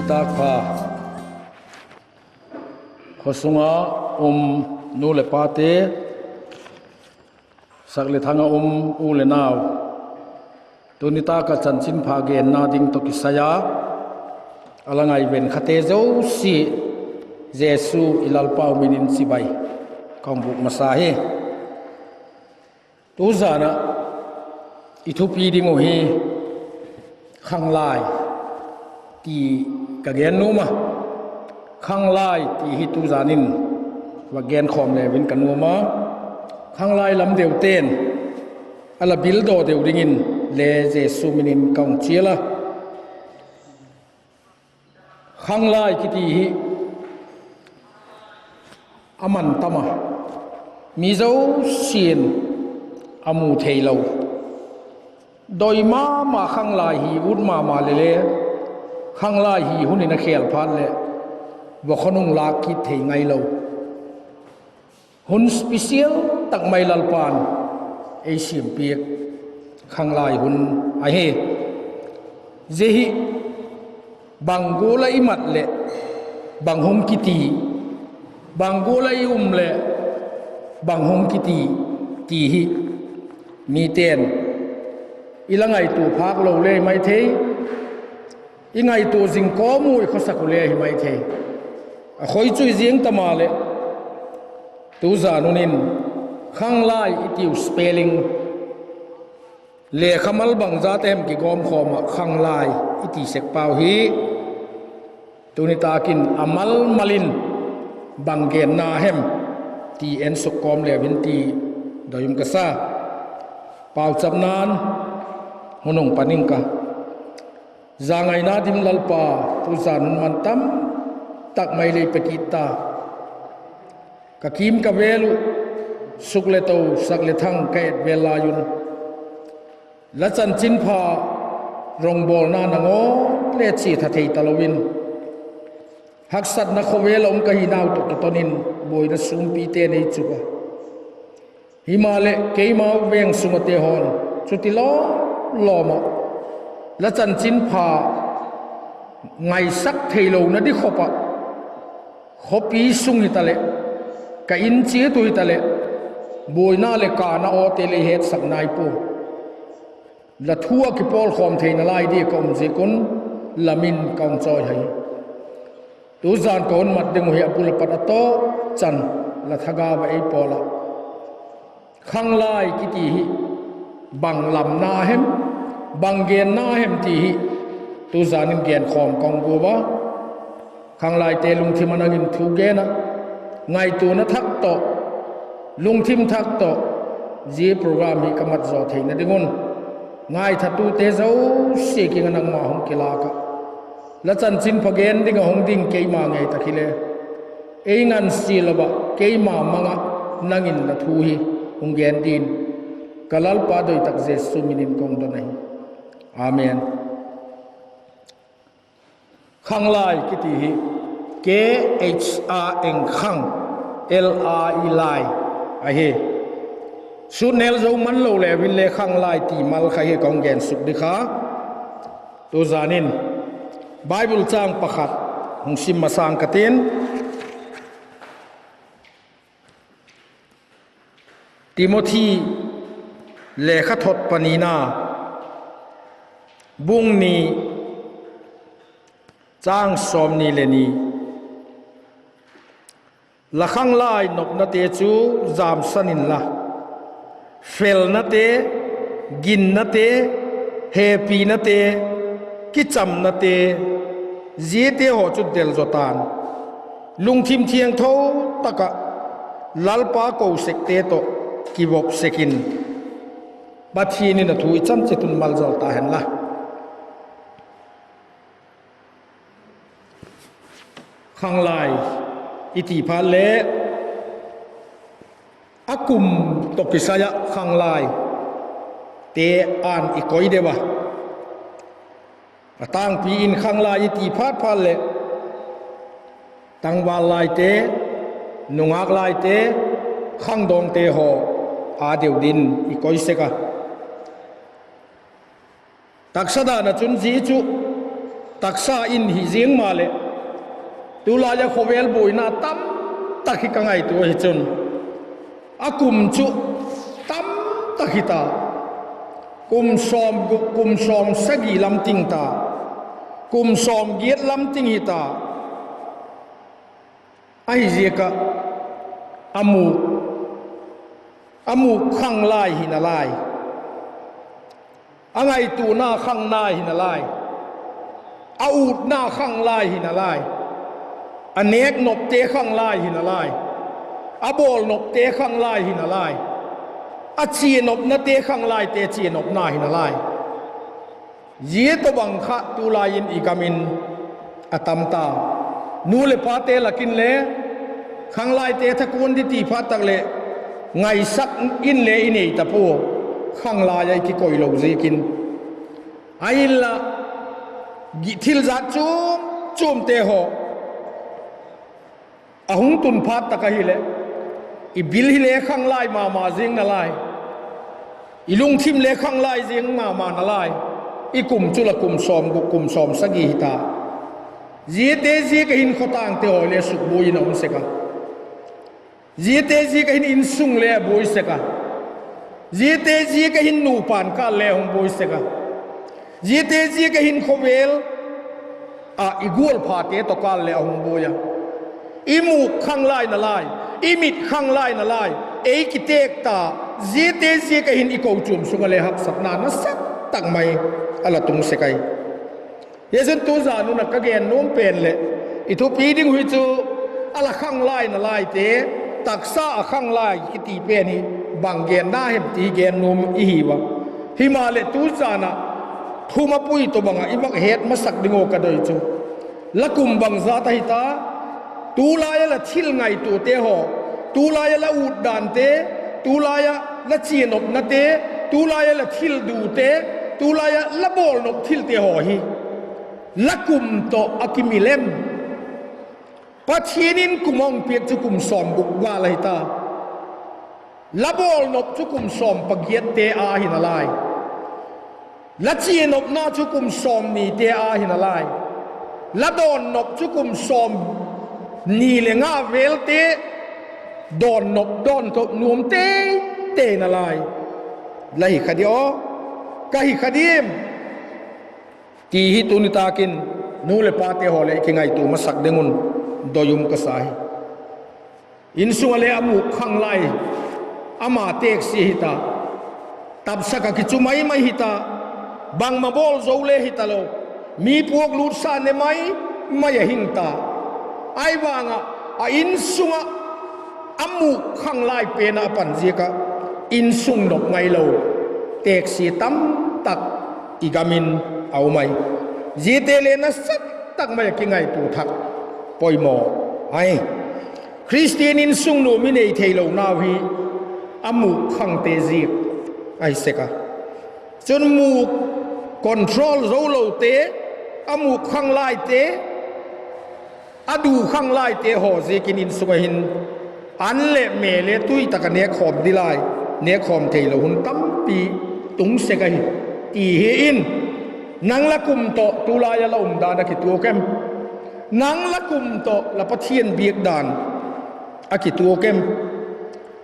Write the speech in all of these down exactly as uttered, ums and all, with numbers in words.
Tâk pha. Khaw sung a um nu leh pate, sak leh thang a um u leh nau, tuni tâk ah chanchinpha genna ding tawh kisai a, a la ngaiven khate zosia, Jesu i Lalpau min in chibai ka hung bûk masa hi. Tuzan ah i thupi ding uh hi khanglai ti ka gen nuam a. Khanglai ti hi tuzan in va genkhawm leu in ka nuam a. Khanglai lam deute'n a la bildaw deu dingin le Jesu min in ka hung chial a. Khanglai kiti hi a man tam a, mi zosia'n a mu theilo, doi ma ma khanglai hi ut ma ma leh le, khanglai hi hun in a khêl phat leh, va khaw nung lâk kit thei ngailo. Hun special tak mai Lalpa'n ei siam piak khanglai hun ahi. Zia hi bang gual ah i mat leh bang hung kiti, bang gual ah i um leh bang hung kiti, ti hi mite'n i la ngaitua phâk lo le hi mai thei, i ngaitua zing kawm uh i khawsak uh le hi mai thei. A khoi chu i ziang ta maleh, tuzan hun in khanglai i tiu spelling, lekhamal bangzat a hem kigawmkhawm ah khanglai i ti sek pau hi, tuni tâk in a mal mal in bang genna hem ti en suk kawm leu in ti doi um ka sa. Pauchapna'n hun hung pan ing ka. Zangaina dim Lalpa, tuzan hun man tam tak mai lei pe kit ta. Ka kîm ka vêl uh, suk le to, sak le thang ka et vêl lai un, la chanchinpha rongbawlna nangawn le chia tha thei talo in, haksatna khawvel a um ka hinau tawh kiton in buaina sûmpite nei chuk a. Himaleh keimau veng sung ate haw'n chuti lawm lawm ah la chanchinpha ngaisak theilona di khop ah, khawpi sung hitaleh, ka in chiat uh hitaleh, buaina leh kâna awte lei hetsak nai pua. La thu ah kipawlkhawm theina lai di ka um ziak un, la min ka hung chawi hi. Tuzan ka hun mat ding uh hi a bul a pat a tawp chan la thagau ah ei pawl ah, khanglai kiti hi bang lamna hem, bang genna hem ti hi tuzan in genkhawm ka hung guat a. Khanglaite lungthim a nang in thu gen ah, ngaituana thak tawh, lungthim thak tawh, zia program hi ka mat zaw theina ding un, ngaithatute zosia kiang ah nangma hung kilâk ah, la chanchinpha gen ding ah hung ding keima ngei tak hile, ei ngansia lo ah keima mang ah nang in la thu hi hung gen din, ka Lalpa doi tak Jesu min in ka hung don ahi. Amen. Khanglai kiti hi, K H A N khang, L A I lai ahi. Sut nêl zo man lo leu in le khanglai ti mal kha hi ka hung gen suk di kha. Tuzan in Bible châng pakhat hung sim masang ka tin. Timothy lekhathot panina, bung ni, châng sawmni le ni. La khanglai nopnate chu jamsan inla, felnate, ginnate, hepinate, kichamnate, ziate haw chu del zaw ta'n, lungthim thiangtho tak ah Lalpa ko sekte tawh kivop sek in, Pathian in a thu i chan chiat un malzawl ta hen la. Khanglai i ti phat le, a kum tawh kisai ah khanglaite an i koi deu a. A tângpi in khanglai i ti phat phat leh, tangval laite, nungâk laite, khangdawngte haw â deu din i koi sek a. Taksa dan ah chun zia chu Taksa in hi ziang maleh, tulai a khawvel buaina tamtak hi ka ngaitua hi chun, a kum chu tamtak hi ta, kum sawm, kum sawm sagi lam ting ta, kum sawm giat lam ting hi ta. Ahiziak ah a mûk, a mûk khang lai hi nalai, a ngaituana khang lai hi nalai, a utna khang lai hi nalai, a nêk nopte khang lai hi nalai, a bawl nopte khang lai hi nalai, a chia nopnate khang laite chia nopna hi nalai. Zia tawhbang kha tulai in i gam in a tam ta. Nu leh pate lak inle, khanglaite thakuan di ti phat tak leh, ngaisak inle i nei ta pua, khanglai ah i kikoi lo ziakin. Ahinla, thil zat chuam chuamte haw a hung tun phat tak ahileh, i bil hile khanglai ma ma ziang nalai, i lungthim le khanglai ziang ma ma nalai. I kum chu la kum sawm guk, kum sawm sagi hi ta. Ziate ziak a hin khawtangte haw le sukbuai in a um sek a, ziate ziak a hin insung le a buai sek a, ziate ziak a hin nupa'n kâl le a hung buai sek a, ziate ziak a hin khawvel ah i gualphate tawh kâl leh a hung buai a. I mûk khanglai nalai, i mit khanglai nalai, ei kitêk ta, ziate ziak a hin i kochuam sung ah le haksatna nasa tak mai a la tung sek ahi. Zia chun tu zan un ah ka gen nuam pen leh, i thupi ding uh hi chu, a la khanglai nalaite, taksa ah khanglai kiti pen hi bang genna hem ti gen nuam i hi ua. Himaleh tu zan ah thumapui tawhbang ah i vak het masak ding uh ka doi chu, la kum bangzat ahi ta, tulai ah la thil ngaituate haw, tulai ah la ut dante, tulai ah la chia nopnate, tulai ah la thil dute, tulai ah la bawl nop thilte haw hi la kum tawh a kimil em? Pathian in kum a hung piak chu kum sawm guk val ahi ta. La bawl nop chu kum sawm pagiatte a hi nalai. La chia nopna chu kum sawmnite a hi nalai. La dawn nop chu kum sawmni leh nga velte dawn nop, dawn nop nuam tei tei nalai. La hi kha di aw, ka hi kha diam? Ti hi tuni tâk in nu leh pate haw leh kingaitua masak ding un doi um ka sa hi. Insung ah le a mûk khanglai, ama têksia hi ta, tapsak ah kichu mai mai hi ta, bangma bawl zo le hi talo, mi puak lûtsa ne mai mai a hing ta. Ahi vang ah, a insung ah a mûk khanglai pen ah a pan ziak ah, insung nop ngailo, têksia tamtak i gam in a um ahi. Ziate le nasa tak mai ah kingaitua thak poimaw ahi. Khristian insung nuam i nei theilonau hi a mûk khangte ziak ahi sek a. Chun mûk control zo lote, a mûk khanglaite, a du khanglaite haw ziakin insung ah hin an leh me le tui tak ah nêkkhawm di lai, nêkkhawm theilo hun tampi tung sek ahi, ti hi in. Nang la kum tawh tulai ah la umdan a kituak em? Nang la kum tawh la Pathian biak dan a kituak em?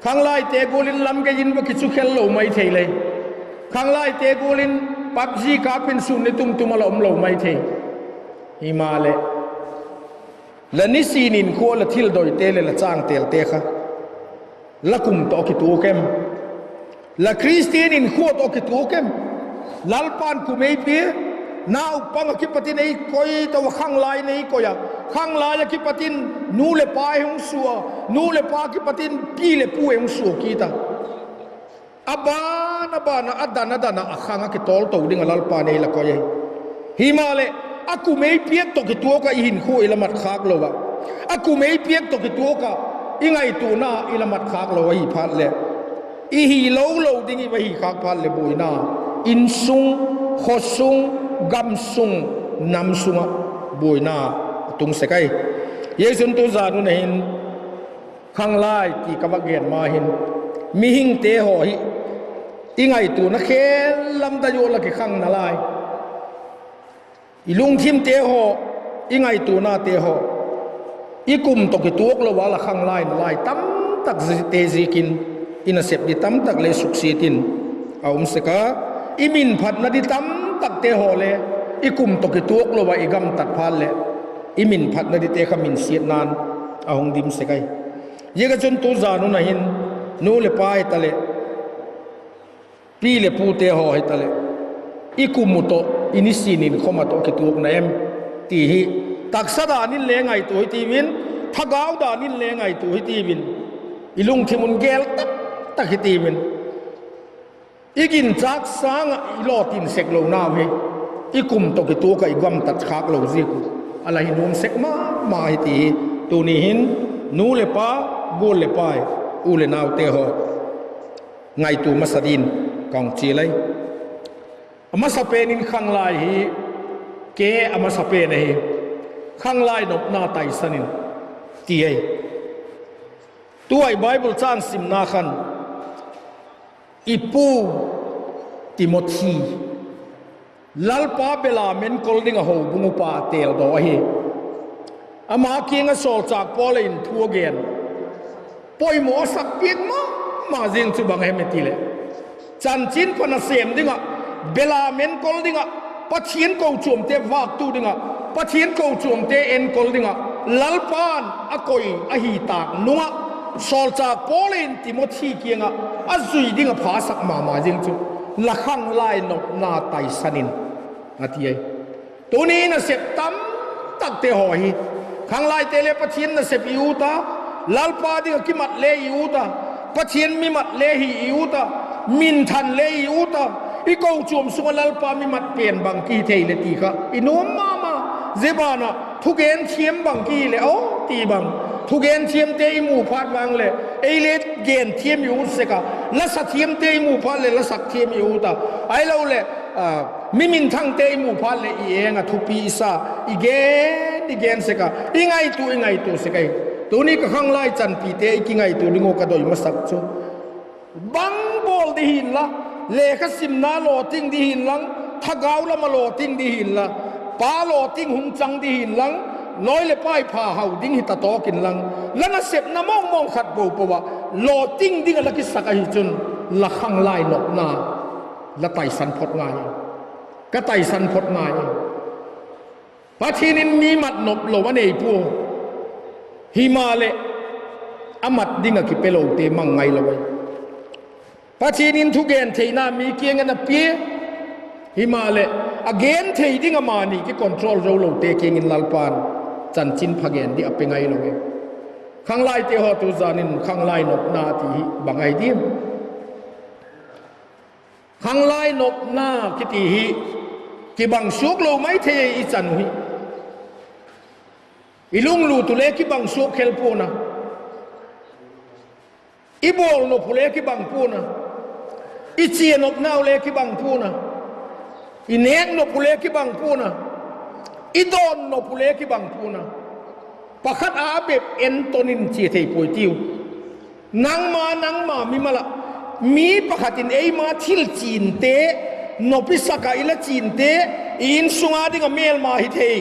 Khanglaite gual in lam gei in va kichu khel lo mai thei le, khanglaite gual in PUBG kâp in sûn ni tum tum ah la um lo mai thei. Himaleh, la nisin inkhua la thildoite leh la chângtêlte kha la kum tawh a kituak em? La Khristian inkhua tawh a kituak em? Lalpa'n kum ei pia, naupang ah kipat in ei koi to a, khanglai in ei koi a, khanglai ah kipat in nu leh pa ei hung sua, nu leh pa kipat in pi leh pu ei hung sua kit a. A ban a ban ah, a dan a dan ah a khang ah kitawl to ding ah Lalpa'n ei la koi ahi. Himaleh, a kum ei piak tawh kituak ah i hinkhua i la mat khâk lo ah, a kum ei piak tawh kituak ah i ngaituana i la mat khâk lo ahi phat leh, i hilo lo ding i va hi khâk phat leh buaina, insung, khawsung, gamsung, namsung ah buaina a tung sek ahi. Zia chun tu zan un a hin khanglai ti ka va gen ma hin, mihingte haw hi i ngaituana khel lam dai ua la kikhang nalai. I lungthimte haw, i ngaituanate haw, i kum tawh kituak lo a la khanglai nalai tamtakte ziakin i nasep di tamtak le suksiat in a um sek a, i minphatna di tamtakte haw le i kum tawh kituak lo a i gamtat phat leh i minphatna dite kha minsiatna'n a hung dim sek ahi. Ziak ah chun tu zan hun ah hin nu leh pa hitaleh, pi leh pute haw hitaleh, i kum u tawh, i nisin in khawm a tawh kituak na em ti hi taksa dan in le ngaitua hitiu in, thagau dan in le ngaitua hitiu in, i lungthim un gel tak tak hitiu in, i ginchâk sâng ah i lawtin sek lonau hi i kum tawh kituak ah i gamtat khâk lo ziak uh a la hi nuam sek ma ma hi ti hi tuni hin nu leh pa, gual leh pai, u leh naute haw, ngaitua masa din ka hung chial ai. A masapen in khanglai hi ke a masapen ahi, khanglai nopna taisan in ti ai. Tu ai Bible châng simna khan i pu Timothi, Lalpa belam enkol ding ah houbung upa têldaw ahi. Ama kiang ah sawlchâk Paul in thu a gen, poimaw a sak piak ma ma zing chu bang hem i ti leh, chanchinpha nasêm ding ah, belam enkol ding ah, Pathian kochuamte vâktu ding ah, Pathian kochuamte enkol ding ah Lalpa'n a koi ahi tâk nung ah, sawlchâk Paul in Timothi kiang ah a zui ding ah phasak ma ma zing chu, la khanglai nopna taisan in, a ti ai. Tuni nasep tamtakte haw hi, khanglaite le Pathian nasep i ut a, Lalpa ding ah kimat le i ut a, Pathian mi mat le hi i ut a, minthan le i ut a, i kochuam sung ah Lalpa mi mat pen bang ki hi thei le ti kha i nuam ma ma. Zia ban ah thugen thiam bang ki hi leh aw ti bang, thugen thiamte i mu phat vang leh ei le gen thiam i ut sek a, la sa thiamte i mu phat leh la sak thiam i ut a, ahiloleh mi minthangte i mu phat leh i eng ah thupi i sa, i gen i gen sek a, i ngaitua i ngaitua sek ahi. Tuni ka khanglai chanpite i kingaitua ding uh ka doi masak chu, bang bawl di hinla, lekha simna lawting di hinlang, thagau lam ah lawting di hinla, pa lawting hung chang di hinlang, lawi leh pai pha hau ding hi ta tawk inlang, la nasepna mawngmawng khat po po ah lawting ding ah la kisak ahi chun, la khanglai nopna la taisan phot ngai, ka taisan phot ngai. Pathian in mi mat nop lo a nei pua, himaleh a mat ding ah kipelote mang ngai lo ai. Pathian in thugen theina mi kiang in a pia, himaleh a gen thei ding ah mani kicontrol zo lote kiang in Lalpa'n chanchinpha gen di a pe ngai lo e. Khanglaite haw, tu zan in khanglai nopna ti hi bang ahi diam? Khanglai nopna kiti hi kibang suak lo mai thei i chan uh hi. I lunglut uh le kibang suak khel pua'n a, i bawl nop uh le kibang pua'n a, i chia nopnau le kibang pua'n a, i nêk nop uh le kibang pua'n a, i dawn nop uh le kibang pua'n a. Pakhat a bep enton in chia thei puai tiu. Nangma, nangma mimal ah, mi pakhat in eima thil chinte, nop i sak ah i la chinte, i insung a ding ah mêlma hi thei.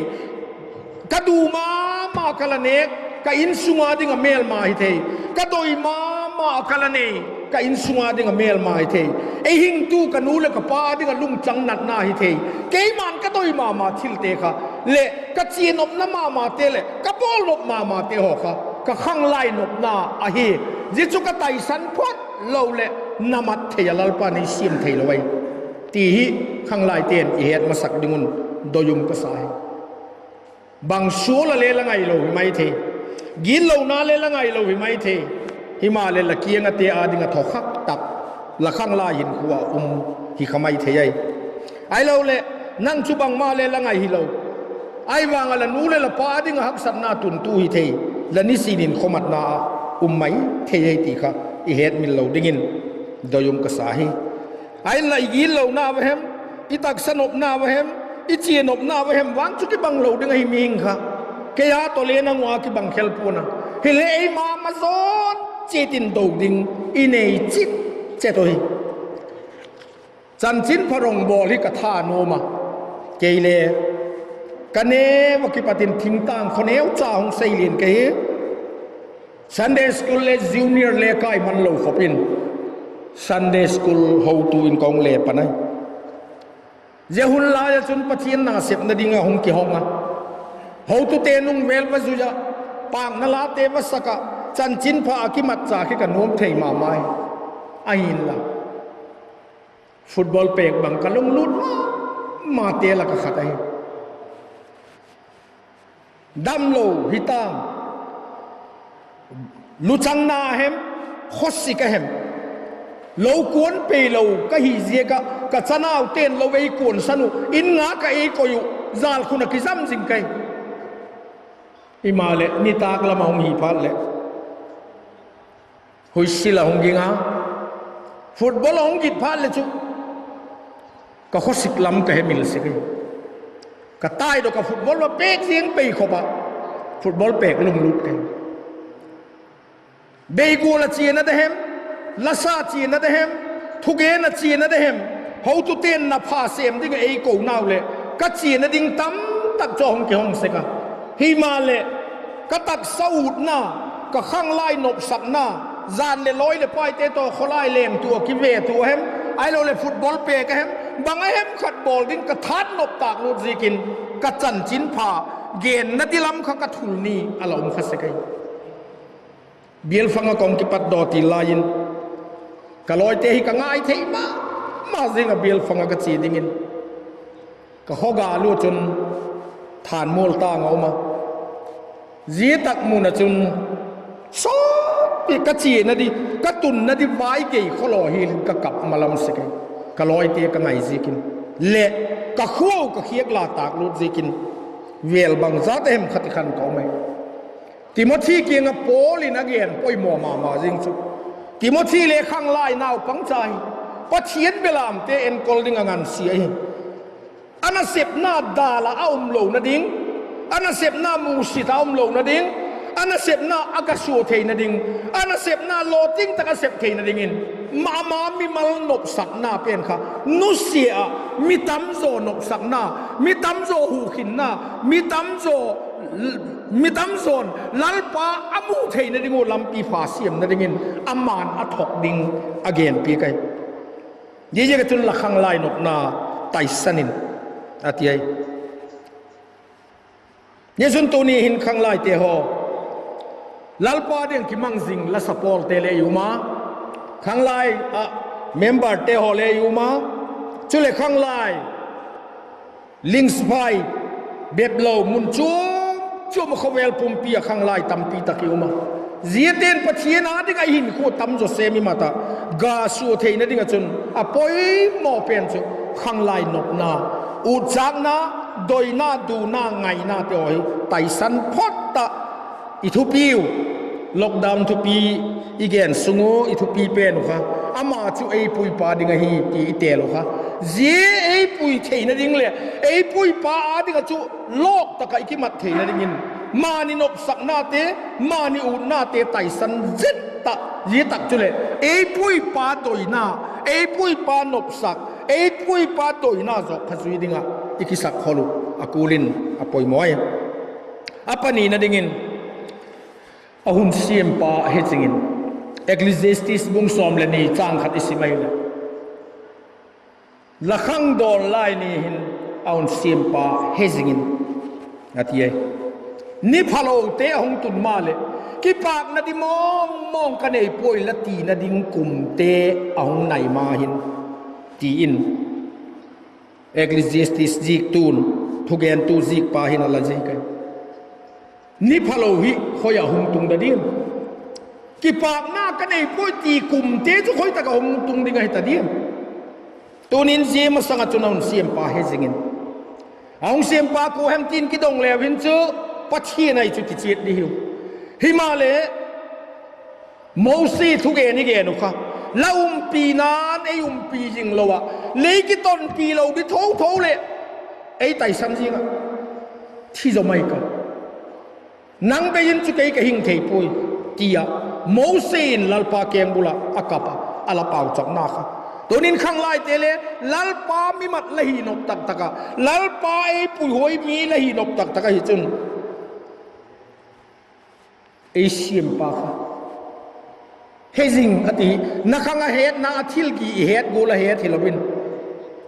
Ka du ma ma ka la nêk, ka insung a ding ah mêlma hi thei. Ka doi ma ma ka la nei, ka insung a ding ah mêlma hi thei. Ei hingtu ka nu leh ka pa ding ah lungchang natna hi thei. Keima'n ka doi ma ma thilte kha leh ka chia nopna ma mate leh ka bawl nop ma mate haw kha ka khanglai nopna ahi. Zia chu ka taisan phot lo leh na mat thei a, Lalpa'n ei siam theilo ai ti hi khanglaite'n i het masak ding un doi um ka sa hi. Bang sual a le la ngailo hi mai thei, gitlona le la ngailo hi mai thei, himaleh la kiang ate â ding ah thawkhak tak la khanglai hinkhua ah um hi kha mai thei ai. Ahiloleh nang chu bangma le la ngai hilo, ahivang ah la nu leh la pa ding ah haksatna tuntu hi thei, la nisin in khawmatna ah um mai thei ai ti kha i hetmil lo dingin doi um ka sa hi. Ahinla i gitlona va hem, i taksa nopna va hem, i chia nopna va hem vang chu kibang lo ding ahi mihing kha. Kei a tawh le nang ua kibang khel pua'n a, hile eima ma zawn chiat in do ding i nei chit chet uh hi. Chanchinpha rongbawl hi ka tha nuam a, kei le Ka neu ah kipat in thingtâng khaw neucha hung seilian ka hi. Sunday school le junior le kai man lo khop in Sunday school hotu in ka hung le pan ahi. Zia hun lai ah chun Pathian nasepna ding ah hung kihong a, hotute nung vêl va zui ah, pâkna late va sak ah, chanchinpha ah kimatcha khi ka nuam thei ma ma hi. Ahinla, football pêk bang ka lunglut ma mate lak ah khat ahi. Damlo hi ta, luchangna hem, khawsik a hem, lo kuan peilo ka hi ziak ah ka chanaute'n lo ei kuansan uh, in ngâk ah ei koi uh, jâlkhun ah kizam zing kai. Himaleh nitâk lam a hung hi phat leh huisil a hung ging a, football a hung git phat leh chu ka khawsik lam ka hemil sek ahi. Ka taidok ah football va pêk ziang pei khop ah, football pêk lunglut ka hi. Beigual ah chiana de hem, lasa chiana de hem, thugen ah chiana de hem, hotute'n na pha sêm ding ah ei ko nau leh ka chiana ding tamtak chu a hung kihong sek a. Himaleh, ka taksa utna, ka khanglai nopsakna, jan leh lawi leh paite tawh khawlai lengtu ah kivetu a hem, ahiloleh football pêk a hem, bang a hem khat bawl ding ka tha nop tâk lut ziakin, ka chanchinpha genna di lam kha ka thul ni a la um kha sek ahi. Bialfang ah ka hung kipatdaw til lai in, ka lawite hi ka ngai thei ma ma zing ah bialfang ah ka chia dingin, ka khawgal ua chun Thanmual tâng a um a, zia tak mun ah chun sawtpi ka chiana di, ka tunna di vai gei khawlaw hial in ka kap ma lam sek ahi. Ka lawite ka ngai ziakin leh ka khuau ka khiak la tâk lut ziakin, vêl bangzat a hem khat i khan ka um ahi. Timothi kiang ah Paul in a gen poimaw ma ma zing chu, Timothi le khanglai naupangcha hi, Pathian belamte enkol ding a ngansia ahi. A nasepna dâl ah a um lona ding, a nasepna musit ah a um lona ding, a nasepna a ga sua theina ding, a nasepna lawting tak a sep theina dingin, ama mimal nopsakna pen kha nusia ah, mi tam zaw nopsakna, mi tam zaw hukhinna, mi tam zaw, mi tam zaw'n Lalpa a mu theina ding uh lampi pha siamna dingin ama'n a thok ding a genpiak ahi. Ziaziak ah chun la khanglai nopna taisan in, a ti ahi. Zia chun tuni hin khanglaite haw, Lalpa ding kimang zing la sapawlte le i um a, khanglai ah memberte haw le i um a, chuleh khanglai lingsiphai bep lo mun chuam chuam ah khawvel pumpi ah khanglai tampi tak i um a. Ziate'n Pathian â ding ah i hinkhua tam zaw sêm i mat ah, ga sua theina ding ah chun a poimaw pen chu khanglai nopna, utchâkna, doina, duna, ngainate haw hi taisan phot ah, i thupiu, lockdown thupi i gen sung u, i thupi pen uh kha, ama chu ei puipa ding ahi ti i têl uh kha, zia ei pui theina ding leh ei puipa â ding ah chu lawk tak ah i kimat theina dingin, mani nopsaknate, mani utnate taisan zet ah, zia tak chuleh ei puipa doina, ei puipa nopsak, ei puipa doina zawk kha zui ding ah i kisak khol uh a kul in a poimaw ahi. A panina dingin, a hun siampa hezing in, Ecclesiastes bung sawm leh ni châng khat i sim ahileh, la khangdawn lai ni hin a hun siampa hezing in, a ti ahi. Ni phalote a hung tun maleh, kipâkna di mawng mawng ka nei puai la tina ding kumte a hung nai ma hin, ti in Ecclesiastes ziktu'n, thugentu zikpa hin a la zik ahi. Ni phalo hi khoi ah hung tung da diam? Kipâkna ka nei puai ti kumte chu khoi tak ah hung tung ding ahi ta diam? Tunin zia masang ah chun a hun siampa hezing in, a hung siampa kua hem tin kidong leu hin chu Pathian ahi chu ti chiat di hiu. Himaleh, Mosi thugen i gen uh kha, la umpina'n ei umpi zing lo ah, lei kitonpi lo di tho tho leh ei taisan zing ah, thi zaw mai ka, nang bei in chu kei ka hing thei puai, ti ah Mosi in Lalpa kengbul ah a kap ah a la pauchapna kha. Tunin khanglaite le Lalpa mi mat la hi nop tak tak ah, Lalpa ei puihuai mi la hi nop tak tak ahi chun, ei siampa kha he zing a ti. Na khang a hetna a thil ki i het gual a het hilo in,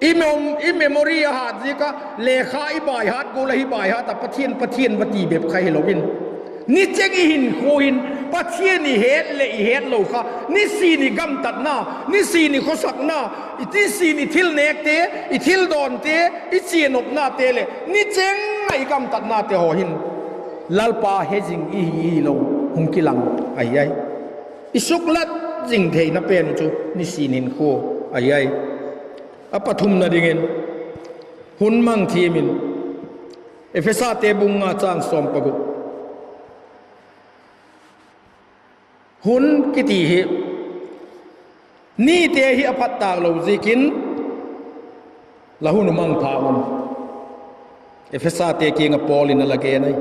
i memory a hat ziak ah, lekha i baihat gual ahi baihat ah Pathian, Pathian va ti bep kha hilo in, ni cheng i hinkhua hin Pathian i het leh i hetlo kha, nisin i gamtatna, nisin i khawsakna, nisin i thil nêkte, i thil dawnte, i chia nopnate leh ni cheng ah i gamtatnate haw hin Lalpa he zing i hi hilo hung kilang ahi ai. I suklat zing theina pen uh chu nisin hinkhua ahi ai. A pathumna dingin, hun mang thiam in, Ephesate bung nga châng sawm pagup. Hun kiti hi, nite hi a phat tâk lo ziakin, la hun uh mangpha un, Ephesate kiang ah Paul in a la gen ai.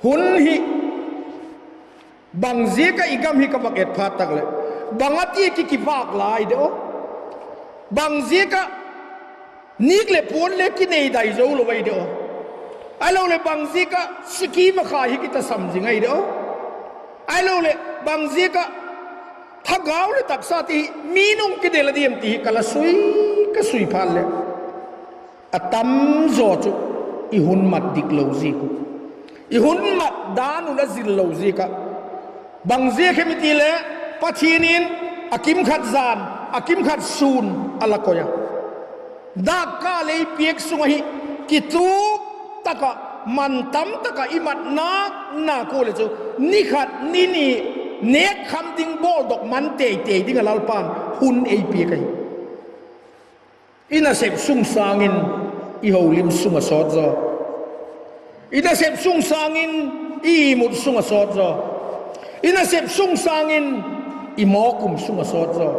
Hun hi bang ziak ah i gam hi ka vak et phat tak leh, bang a ti ki kivâk lai de aw, bang ziak ah nîk leh puan le kinei dai zo lo ai de aw, ahiloleh bang ziak ah sikim a khai hi kitasam zing ai de aw, ahiloleh bang ziak ah thagau leh taksa ti hi mi nung kidel a diam ti hi ka la sui, ka sui phat leh, a tam zaw chu i hun mat dik lo ziak uh, i hun mat dan uh la zil lo ziak ah. Bang ziak hem i ti le, Pathian in a kimkhat jan, a kimkhat sûn a la koi a, dâk ka lei piak sung ahi, kitup tak ah, man tam tak ah i mat nâk nâk ua leh chu, ni khat ni ni nêk kham ding, bawldok man tei tei ding ah Lalpa'n hun ei piak ahi. I nasep sung sâng in i holim sung a sawt zaw, i nasep sung sâng in i imut sung a sawt zaw, i nasep sung sâng in i mawk um sung a sawt zaw,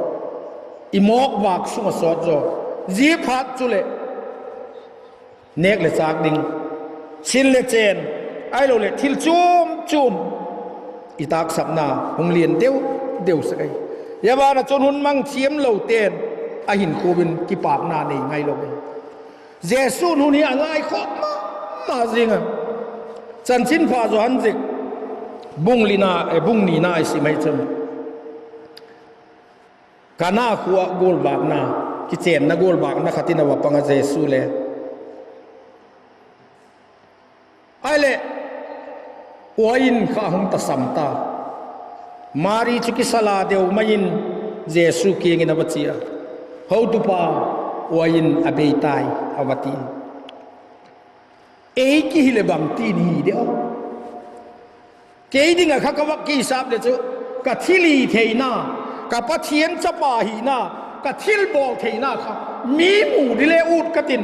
i mawk vâk sung a sawt zaw. Zia phat chuleh nêk leh châk ding, sin le chen, ahiloleh thil chuam chuam, i tâksapna hung lian deu deu sek ahi. Zia ban ah chun hun mang thiam lote'n a hinkhua in kipâkna nei ngailo ahi. Jesu'n hun hi a ngaikhawk ma ma zing a. Chanchinpha Johan ziak bung lina, bung nina i sim ai chun, Kana khua ah gualvâkna, kichênna gualvâkna khat in a va pang a Jesu le. Ahileh, uain kha a hung tasam ta. Mari chu kisala deu mai in Jesu kiang in a va chia a, Hotupa, uain a bei tai, a va ti. Ei ki hileh bangtin hi de aw? Kei ding ah kha ka vak kisap leh chu, ka thilhitheina, ka Pathian chapa hina, ka thilbawl theina kha mi mu di le ut ka tin,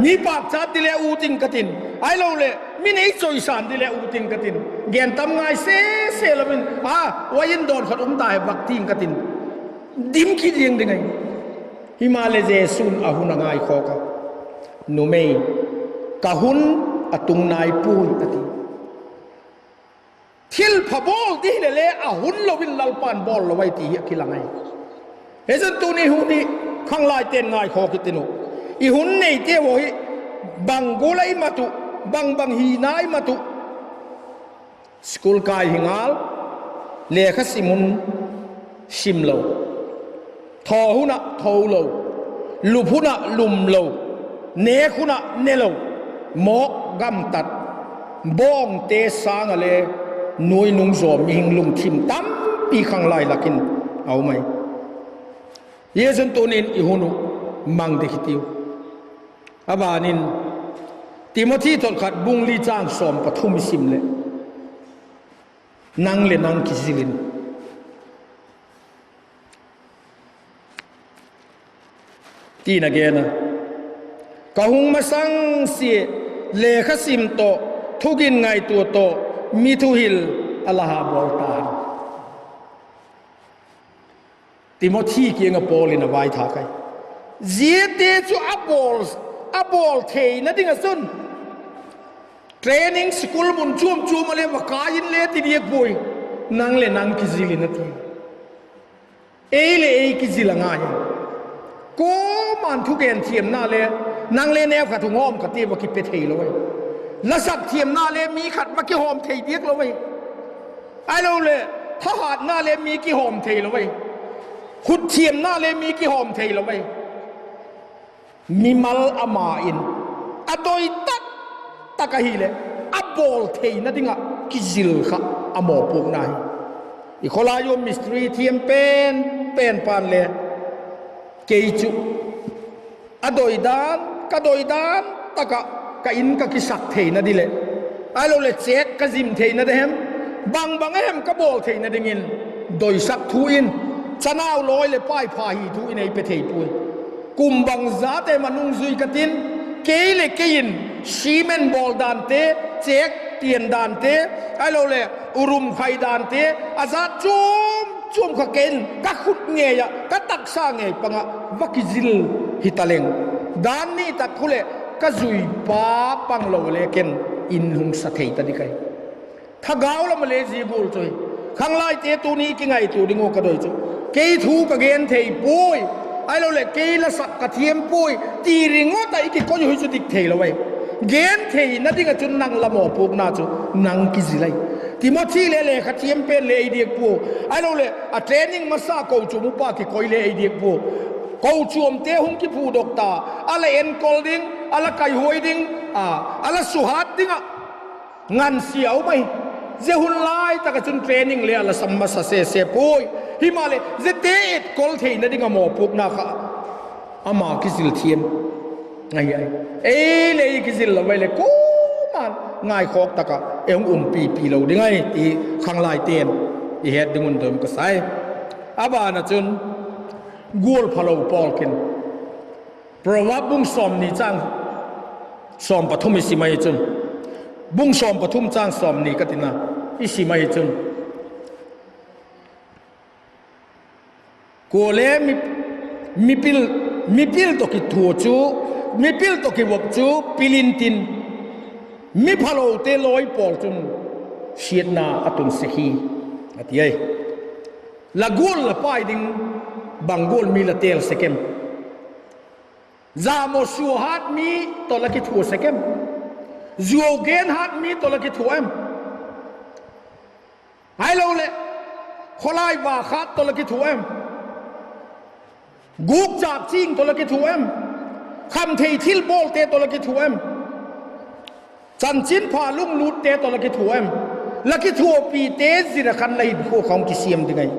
mi pâkchat di le ut ing ka tin, ahiloleh mi nei choisan di le ut ing ka tin, gen tam ngai sese lo in, a, uain dawn khat um ta he vak ting ka tin, dim kit ziang ding ahi. Himaleh Jesu'n a hun a ngaikhawk a, Numei, ka hun a tung nai puai, a ti. Thilpha bawl di hileh le a hun lo in Lalpa'n bawl lo ahi ti hi a kilang ahi. Hichun tuni hun hi khanglaite'n ngaikhawk i tin uh, i hun neite haw hi bang gual ah i mat uh, bang bang hina i mat uh, school kai hi ngal, lekha sim hun sim lo, thaw hun ah tho lo, lup hun ah lum lo, nêk hun ah ne lo, mawk gamtat, bawngte sâng ah le nuainung zaw mihing lungthim tampi khanglai lak in a um ahi. Hichun tuni'n i hun uh mang di hitiu. A ban in Timothi thot khat bung li châng sawm pathum i sim leh, Nang leh nang kizil in, ti'n a gen a, ka hung masang sia, lekha sim tawh, thugin ngaitua tawh, mi thuhil a la ha bawl ta'n. Timothi kiang ah Paul in a vaithâk ahi. Ziate chu a bawl, a bawl theina ding ah chun training school mun chuam chuam ah le va kai inle ti diak puai, nang leh nang kizil in a ti. Ei leh ei kizil a ngai. Kuama'n thugen thiamna le, nang le neu khat hung hawm ka ti va kipe theilo ahi. La sak thiamna le mi khat va kihawm thei diak lo ahi. Ahiloleh, thahatna le mi kihawm theilo ahi. Khut thiamna le mi kihawm theilo ahi. Mimal ama in a doi tak tak ahileh, a bawl theina ding ah kizil kha a mawpuakna hi. I khawlai u mistri thiam pen pen pa'n le, kei chu a doi dan, ka doi dan tak ah ka in ka kisak theina di leh, ahiloleh chêk ka zim theina di hem, bang bang a hem ka bawl theina dingin doisak thu in, chanau lawi leh paipha hi thu in ei pe thei puai. Kum bangzat em a nungzui ka tin, kei leh kei in cement bawl dante, chêk tian dante, ahiloleh urum khai dante, a zat chuam chuam kha kei in ka khut ngei ah, ka taksa ngei pang ah va kizil hi ta leng, dan ni tak khu leh ka zui pa panglo le ken in hung sa thei ta di ka hi. Thagau lam ah le zia gual chu hi. Khanglaite tuni kingaitua ding uh ka doi chu, kei thu ka gen thei puai, ahiloleh kei la sak ka thiam puai ti ringot ah i kikoi uh hi chu dik theilo ahi. Gen theina ding ah chun nang la mawpuakna chu nang kizil ahi. Timothi le lekha thiam pen le ei diak pua, ahiloleh a training masa kochuam upa kikoi le ei diak pua. Kochuamte hung kiphudok ta, a la enkol ding, a la kaihuai ding, a, a la suhat ding ah ngansia um ahi. Zia hun lai tak ah chun training le a la sam masa sese puai. Himaleh ziate etkol theina ding a mawpuakna kha ama kizil thiam ahi. Ei leh ei kizil lo mai leh kuama'n ngaikhawk tak ah ei hung umpipi lo ding ahi ti khanglaite'n i het ding un doi um ka sai. A ban ah chun gual phalo pawl kin, Proverb bung sawmni châng sawm pathum i sim ahi chun, bung sawm pathum châng sawmni ka tina, i sim ahi chun, kuale mi, mipil, mipil tawh kithua chu, mipil tawh kivop chu pil intin, mi phalote lawi pawl chun siatna a tun sek hi, a ti ai. La gual la pai ding bang gual mi la têl sek em? Zamaw sua hat mi tawh la kithua sek em? Zuau gen hat mi tawh la kithua em? Ahiloleh, khawlai va khat tawh la kithua em? Gûkchâk ching tawh la kithua em? Khamthei thilbawlte tawh la kithua em? Chanchinpha lunglûtte tawh la kithua em? La kithuapite zia khan la hinkhua kha hung kisiam ding ahi.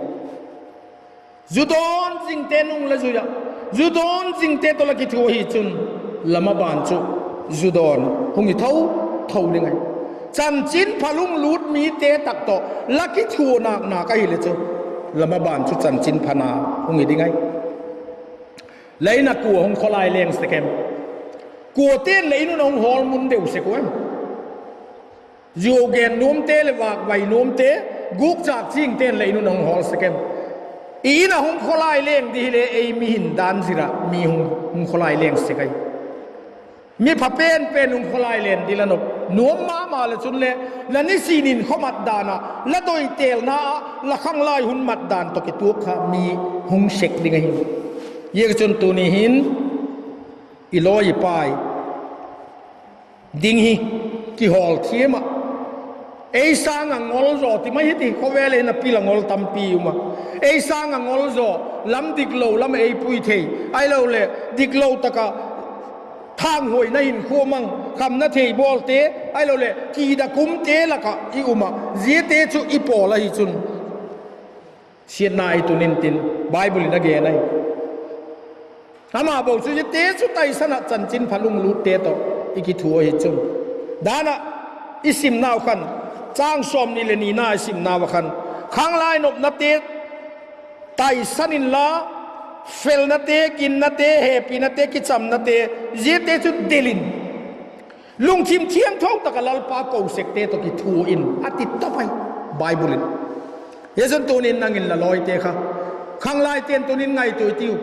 Zu dawn zingte nung la zui ah, zu dawn zingte tawh la kithua hi chun, la maban chu zu dawn hung hi tho tho ding ahi. Chanchinpha lunglût mite tak tawh la kithua nâk nâk ahileh chu, la maban chu chanchinphana hung hi ding ahi. La in ah kua hung khawlai leng sek em? Kuate'n la in un a hung hawl mun deu sek u em? Zuau gen nuamte leh vâkvai nuamte, gûkchâk chingte'n la in un a hung hawl sek em? I in ah hung khawlai leng di hile ei mi hin dan zir ah mi hung, hung khawlai leng sek ahi. Mi pha pen pen hung khawlai leng di la nop nuam ma ma leh chun le, la nisin in khaw mat dan ah, la doi têlna ah, la khanglai hun mat dan tawh kituak kha mi hung sek ding ahi. Ziaziakchun tuni hin i lawi i pai ding hi kihawl thiam ah, ei sâng ah ngol zaw ti mai hi ti, khawvel ah hin a pil a ngol tampi um a, ei sâng ah ngol zaw, lam diklo lam ah ei pui thei, ahiloleh diklo tak ah thanghuaina hinkhua mang, khamna thei bawlte, ahiloleh kida kumte lak ah i um ah, ziate chu i pawl ahi chun siatna i tun intin, Bible in a gen ahi. Ama bo chu ziate chu taisan ah chanchinpha lunglûtte tawh i kithua ahi chun. Dan ah i simnau khan, châng sawmni leh nina i simnau ah khan, khanglai nopnate taisan inla, felnate, ginnate, hepinate, kichamnate, ziate chu del in, lungthim thiangtho tak ah Lalpa ko sekte tawh kithua in, a ti ta pai Bible in. Ziaziakchun tuni'n nang in la lawite kha, khanglaite'n tuni'n ngaitua i tiu,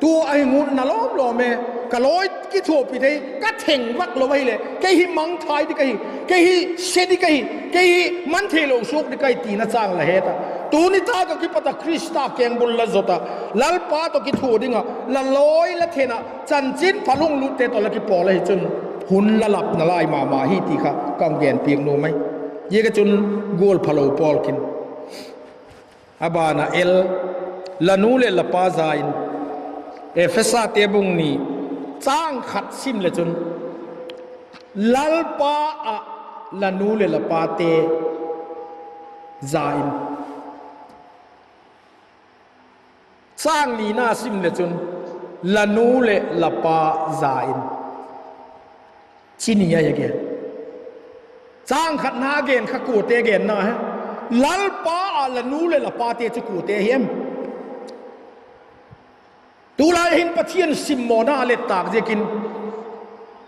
tu ahi ngutna lawm lawm e, ka lawi kithuapi thei ka theng vak lo ahileh, kei hi mangthai dik ahi, kei hi se dik ahi, kei hi man theilo suak dik ahi tina châng la het ah, Tuni tak ah kipat ah Khrista kengbul la zot ah, Lalpa tawh kithua ding ah la lawi la then ah, chanchinpha lunglutte tawh la kipawl ahi chun, hun la lapna lai ma ma hi ti kha ka hung genpiak nuam ai. Ziak ah chun, gual phalo pawl kin, a ban ah el, la nu leh la pa za in, Ephesate bung ni, châng khat sim le chun, Lalpa ah la nu leh la pate za in. Châng nina sim le chun, la nu leh la pa za in, chi ni ahi a gen. Châng khatna a gen kha kuate genna hem? Lalpa ah la nu leh la pate chu kuate hi em? Tulai hin Pathian simmawna a let tâk ziakin,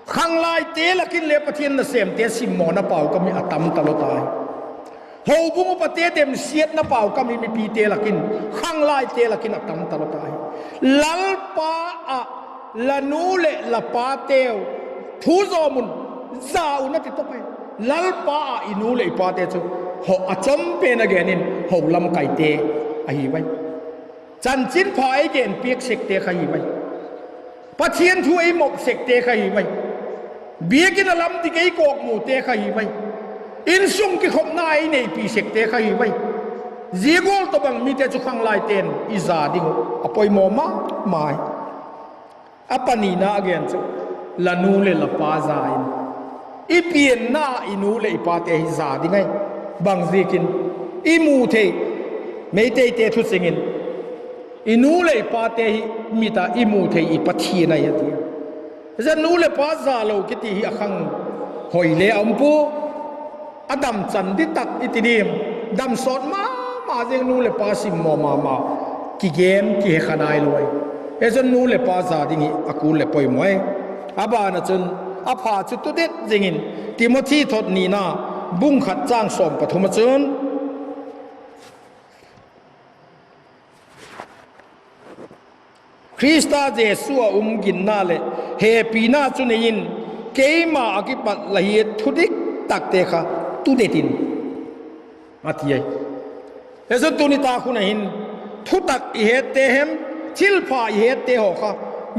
khanglaite lak in le Pathian nasêmte simmawna pau kam hi a tam talo tai. Houbung upate demsiatna pau kam hi mipite lak in, khanglaite lak in a tam talo tai. Lalpa ah la nu leh la pateu thu zawm un, za un a ti tawp ai. Lalpa ah i nu leh i pate chu, ho a chom pen a gen in ho lamkaite ahi ua. Chanchinpha ei genpiak sekte kha hi ua. Pathian thu ei mop sekte kha hi ua. Biakin a lam dik ei kawkmute kha hi ua. Insung kikhopna ei neipi sekte kha hi ua. Zia gual tawhbang mite chu khanglaite'n i za ding uh a poimaw ma ma hi. A panina a gen chu, la nu leh la pa za in. I pianna i nu leh i pate hi za ding ahi. Bang ziakin, i mu thei, Meiteite thu ching in, i nu leh i pate hi mit ah i mu thei i Pathian ahi a ti. Zia nu leh pa za lo kiti hi a khang hoi le a um pua. A damchan di tak i ti diam, damsawt ma ma zing, nu leh pa simmaw ma ma, kigen kihe kha nailo ai. Zia chun nu leh pa za ding hi a kul leh poimaw ai. A ban ah chun, a pha chu tudet zing in, Timothy thot nina, bung khat châng sawm pathum ah chun, Khrista Jesu ah um ginna leh hepina chu nei in, keima ah kipat la hiat thudik takte kha tudet in, a ti ai. Zia chun tuni tak hun ah hin, thutak i hette hem, thilpha i hette haw kha,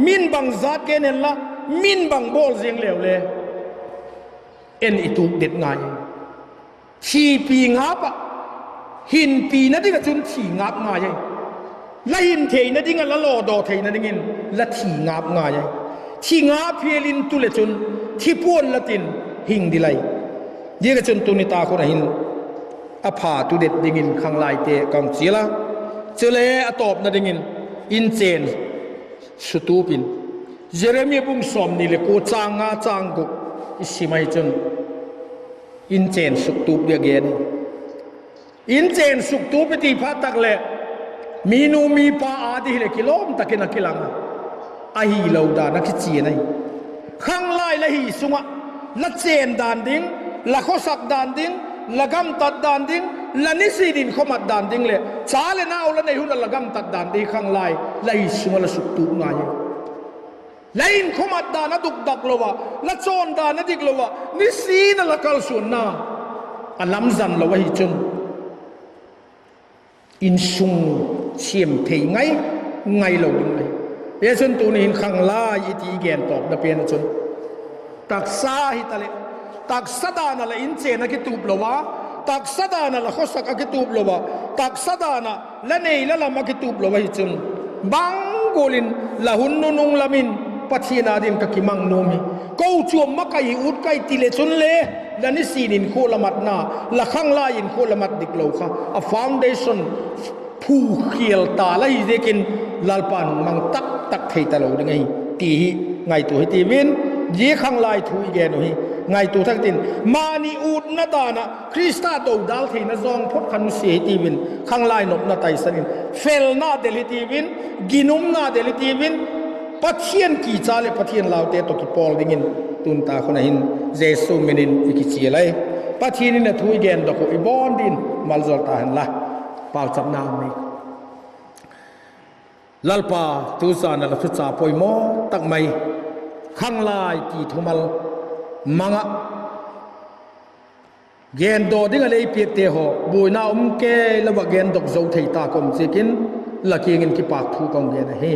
min bang zat gen hen la, min bang bawl ziang leu le, en i tuak det ngai. Thipi ngap ah, hinpina ding ah chun thi ngap ngai ai. La hin theina ding ah, la lawdaw theina dingin la thi ngap ngai ai. Thi ngap hial in tu leh chun, thi puan la tin hing ding lai. Ziak ah chun tuni tak hun ah hin, a pha tudet dingin khanglaite ka hung chial a. Chule a tawpna dingin, inchen sutup in. Jeremia bung sawmni leh kua, châng nga châng guk i sim ai chun, inchen suktup ding a gen. Inchen suktup i ti phat tak leh, minu mipa â ding hileh kilawm tak in a kilang a, ahilo dan a kichian ahi. Khanglai la hi sung ah, la chên dan ding, la khawsak dan ding, la gamtat dan ding, la nisin in khawmat dan ding leh cha leh nau la nei hun ah la gamtat dan ding khanglai la hi sung ah la suktup ngai a. La in khawmat dan a dukdak lo ah, la chawn dan a dik lo ah, nisin a la kalsuanna a lamzan lo ahi chun, insung siam thei ngai ngai lo ding ahi. Zia chun tuni hin khanglai i ti i gen tawpna pen ah chun, taksa hitaleh, taksa dan ah la inchen a kitup lo a, taksa dan ah la khawsak a kitup lo a, taksa dan ah la nei la lam a kitup lo ahi chun, bang gual in la hun nunung lam in Pathian â ding ka kimang nuam hi, kochuam ma kai hi ut kai ti leh chun le, la nisin in khua la matna, la khanglai in khua la mat dik lo kha, a foundation phukhial ta la hi ziakin, Lalpa'n hung mang tak tak thei talo ding ahi, ti hi ngaitua hi tiu in, zia khanglai thu i gen uh hi ngaitua thak tin, mani utna dan ah Khrista dodal theina zawng phot kha nusia hi tiu in, khanglai nopna taisan in, felna del hi tiu in, ginumna del hi tiu in, Pathian kicha leh Pathian laute tawh kipawl dingin, tun tak hun ah hin Jesu min in i kichial ai. Pathian in a thu i gendok uh i bawn dingin maljawl ta hen la. Pauchapna um ni. Lalpa, tu zan ah la thucha poimaw tak mai, khanglai ti thumal mang ah Gendaw ding ah lei piakte haw buaina um kei lo ah gendok zo thei ta ka um ziakin, la kiang in kipâk thu ka hung gen ahi.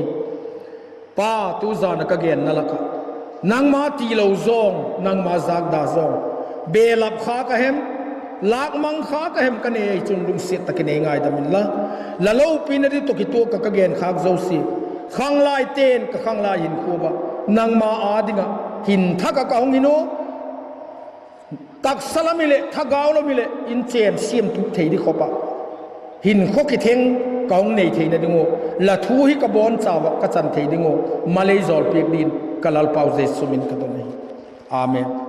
Pa, tu zan ah ka genna lak ah, nangma tilo zawng, nangma zâkda zawng, belap kha ka hem, lâkmang kha ka hem ka nei chun lungsiat tak in ei ngaidam inla, la lopina ding tawh kituak ah ka genkhâk zosia, khanglaite'n ka khanglai hinkhua ah nangma â ding ah hin thak ah ka hung hin u, taksa lam hileh thagau lam hileh in chên siam tup thei ding khop ah hinkhua kitheng ka hung nei theina ding ua, la thu hi ka bawnchau ah ka chan thei ding ua, malei zawlpiak dingin ka Lalpau Jesu min ka don ahi. Amen.